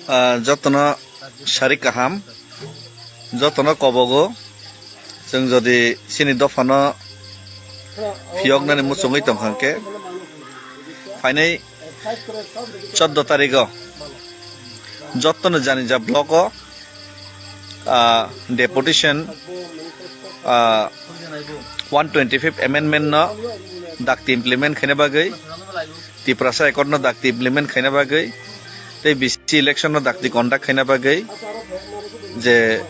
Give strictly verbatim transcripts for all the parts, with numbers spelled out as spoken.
Ah, jotono sari kaham, jotono kobogo. Chwng jodi chini dophano phiyoknani muchungwi tongkha hwnkhe, phainai choddo tarigo jotono janija blogo, ah, deputation, ah, one twenty-fifth amendment no dakti implement khaina bagwi, Tiprasa Accord no dakti implement khaina bagwi, tei B C election no dakti conduct khaina bagwi je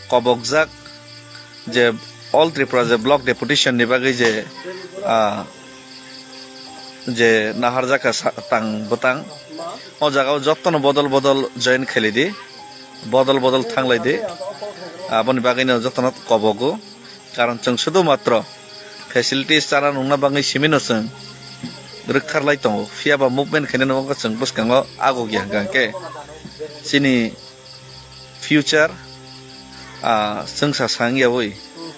kobokjak, je All Tripura je block deputation ni bagwi je, ah, je naharjak kha sa-, tang bwtang, o jaga o jotono bodol bodol join khailai di, bodol bodol thanglai di, aboni bagwi no jotono kobogo. Karon chwng sudu matro facilities chana nungna bagwi simi no chwng rwktharlai tongo, phiya ba movement khaina nungkha chwng bwskango agukya hwnkha hwnkhe chini future, ah, chwngsa sang yaui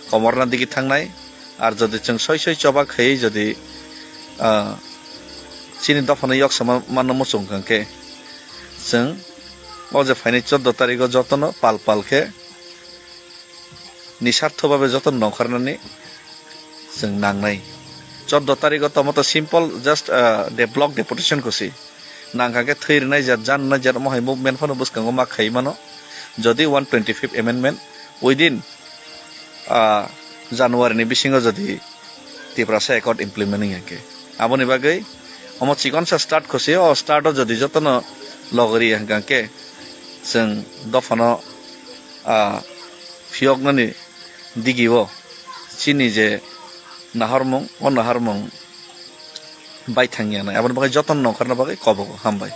komorna digi thangnai. Ar jodi chwng soi soi choba khaiwi jodi, ah, chini dophano yoksama manna muchung hwnkha hwnkhe chwng o je phainai choddo tarigo jotono pal pal khe nisartho babe joto nongkhornani chwng nangnai. Choddo tarigo tomo to simple just, ah, de block deputation kosi. Nangkha khe thwi rwnai jat, jan rwnai jat, omo hai movement phano bwskango ma khai mano. Jodi one twenty-fifth amendment within, ah, January ni bisingo jodi Tiprasa Accord implement wngya khe, aboni bagwi omo chikonsa start kosi, o start o jodi jotono logori hwnkha khe chwng dophano, ah, phiyoknani digi o chini je naharmung, o naharmung bai thangya nai, aboni bagwi jotono nongkhorna bagwi kobogo. Hambai.